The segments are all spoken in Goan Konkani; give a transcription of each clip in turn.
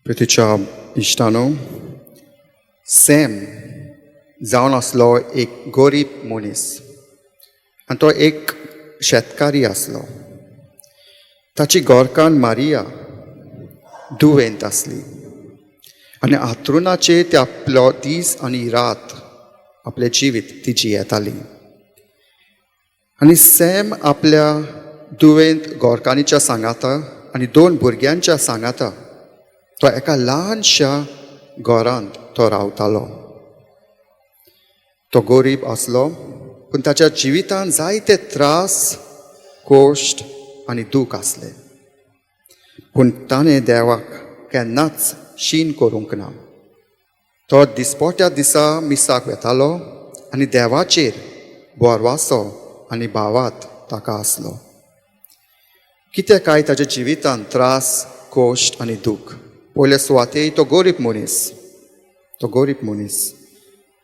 प्रितीच्या इश्टानो, सॅम जावन आसलो एक गरीब मनीस आनी तो एक शेतकारी आसलो. ताची घरकान्न मारिया दुयेंत आसली आनी आतरुणाचेर ते आपलो दीस आनी रात आपलें जिवीत ती जियेताली. आनी सॅम आपल्या दुयेंत घरकान्नीच्या सांगाता आनी दोन भुरग्यांच्या सांगाता तो एका ल्हानशा घरांत तो रावतालो. तो गरीब आसलो, पूण ताच्या जिवितांत जायते त्रास, कश्ट आनी दूख आसले, पूण ताणें देवाक केन्नाच शीण करूंक ना. तो दिसपोट्या दिसा मिसाक वेतालो आनी देवाचेर भरवासो आनी भावात ताका आसलो. कितें काय ताच्या जिवितांत त्रास, कश्ट आनी दूख. पयले सुवातेर तो गरीब मनीस, तो गरीब मनीस,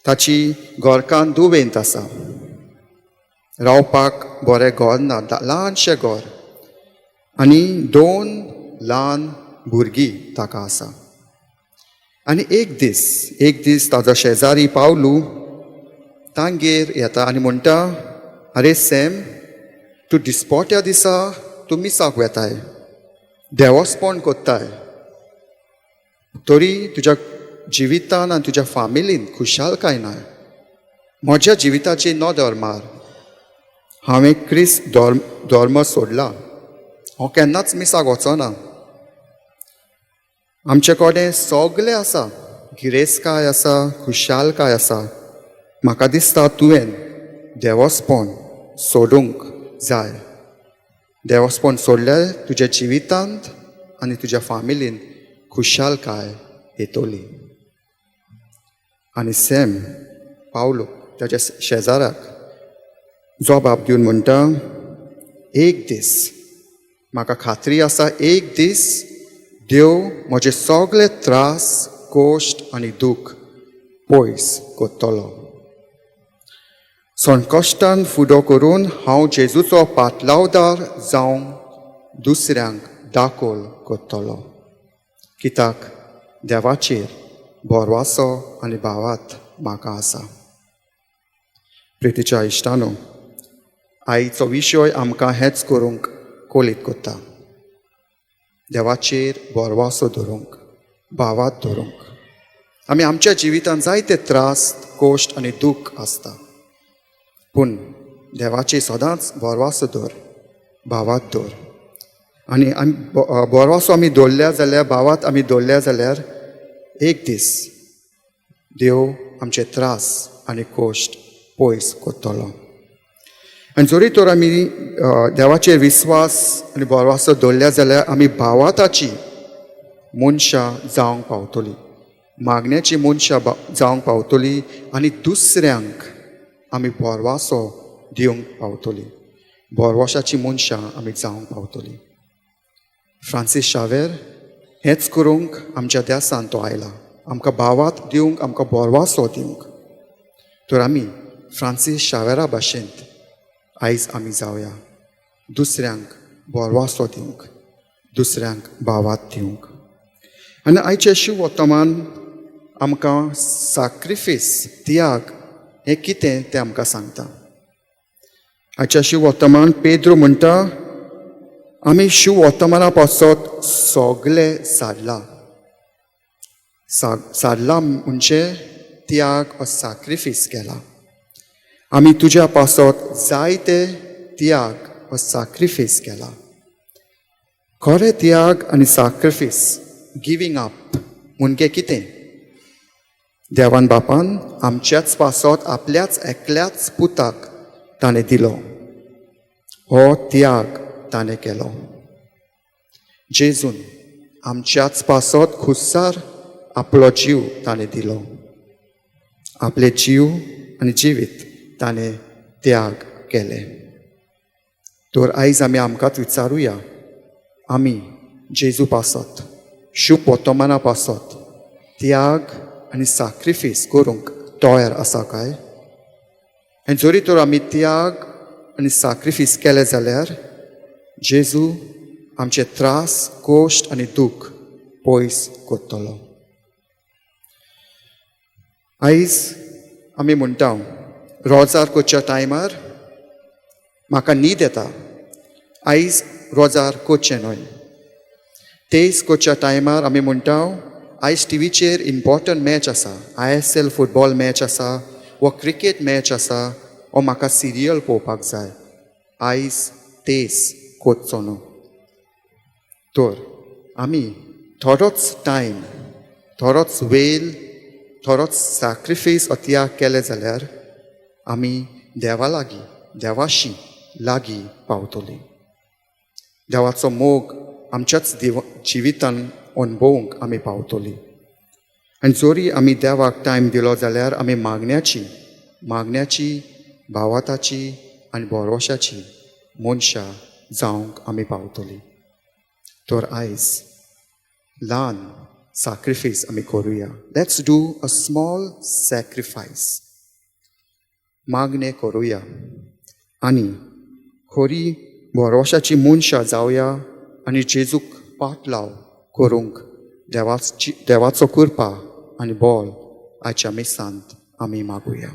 ताची घरकान्न दुयेंत आसा, रावपाक बरें घर ना, ल्हानशें घर, आनी दोन ल्हान भुरगीं ताका आसा. आनी एक दीस, एक दीस ताजो शेजारी पावलू तांगेर येता आनी म्हणटा, "आरे सॅम, तूं दिसपोट्या दिसा तूं मिसाक वेताय, देवस्पण कोत्ताय, तरी तुज्या जिवितान आनी तुज्या फामिलीन खुशालकाय ना. म्हज्या जिविताचेर नदर मार. हांवें क्रिस्त धर्म सोडला. हांव केन्नाच मिसाक वचना. आमचे कडेन सगळें आसा, गिरेस्तकाय आसा, खुशालकाय आसा. म्हाका दिसता तुवें देवस्पण सोडूंक जाय. देवस्पण सोडल्यार तुज्या जिवितांत आनी तुज्या फामिलीन खुशालकाय येतली." आनी सॅम पावलो ताच्या शेजाराक जबाब दिवन म्हणटा, "एक दीस, म्हाका खात्री आसा, एक दीस देव म्हजे सगळे त्रास, कश्ट आनी दूख पयस करतलो. संकश्टान फुडो करून हांव जेजूचो पाटलावदार जावंक दुसऱ्यांक दाखोल करतलो, कित्याक देवाचेर भरवासो आनी भावात म्हाका आसा." प्रितीच्या इश्टानो, आयचो विशय आमकां हेंच करूंक कोलीत करता, देवाचेर भरवासो धरूंक, भावात धरूंक. आमी आमच्या जिवितांत जायते त्रास, कश्ट आनी दूख आसता, पूण देवाचेर सदांच भरवासो धर, भावात धर. आनी आमी भरवासो आमी दवरल्या जाल्यार, भावात आमी दवरल्या जाल्यार, एक दीस देव आमचे त्रास आनी कश्ट पयस करतलो. आनी जरी तर आमी देवाचेर विस्वास आनी भरवासो दवरल्या जाल्यार आमी भावाताची मनशां जावंक पावतली, मागण्याची मनशां जावंक पावतली आनी दुसऱ्यांक आमी भरवासो दिवंक पावतली, भरवशाची मनशां आमी जावंक पावतली. फ्रांसीस शावेर हेंच करूंक आमच्या देसान तो आयला, आमकां भावात दिवंक, आमकां भरवासो दिवंक. तर आमी फ्रांसीस शावेरा भाशेंत आयज आमी जावया, दुसऱ्यांक भरवासो दिवंक, दुसऱ्यांक भावात दिवंक. आनी आयचें शिवोत्तमान आमकां साक्रिफीस, त्याग हें कितें तें आमकां सांगता. आयच्या शिवोत्तमान पेद्रो म्हणटा, "आमी शिवोत्तमाना पासत सगळे साडला." साडला म्हणजे त्याग वा साक्रिफीस केला. "आमी तुज्या पासत जायते त्याग वा साक्रिफीस केला." खरें त्याग आनी साक्रिफीस, गिवींग अप म्हणजे कितें? देवान बापान आमच्याच पासत आपल्याच एकल्याच पुताक ताणें दिलो, हो त्याग ताणें केलो. जेजून आमच्याच पासत खुस्सार आपलो जीव ताणें दिलो, आपले जीव आनी जिवीत ताणें त्याग केले. तर आयज आमी आमकांच विचारुया, आमी जेजू पासत, शुभ वर्तमाना पासत त्याग आनी साक्रिफीस करूंक तयार आसा काय? आनी जरी तर आमी त्याग आनी साक्रिफीस केले जाल्यार जेजू आमचे त्रास, कश्ट आनी दूख पयस करतलो. आयज आमी म्हणटा, रोजार करच्या टायमार म्हाका न्हीद येता, आयज रोजार करचें न्हय. तेज करच्या टायमार आमी म्हणटा, आयज टिवीचेर इम्पॉर्टंट मॅच आसा, आयएसएल फुटबॉल मॅच आसा वा क्रिकेट मॅच आसा वा म्हाका सिरियल पळोवपाक जाय, आयज तेज करचो न्हू. तर आमी थोडोच टायम, थोडोच वेळ, थोडोच सॅक्रिफायस वा त्याग केले जाल्यार आमी देवा लागीं, देवाशी लागीं पावतलीं. देवाचो मोग आमच्याच जिवितान अणभवूंक आमी पावतलीं. आनी जरी आमी देवाक टायम दिलो जाल्यार आमी मागण्याची, भावार्थाची आनी भरोशाची मनशां जावंक आमी पावतलीं. तर आयज ल्हान sacrifice आमी करुया. Let's do a small sacrifice. मागणें करुया आनी खरी भरोशाची मनशां जावया आनी जेजूक पाटलाव करूंक देवाचो कृपा आनी बळ आयच्या मिसांत आमी मागुया.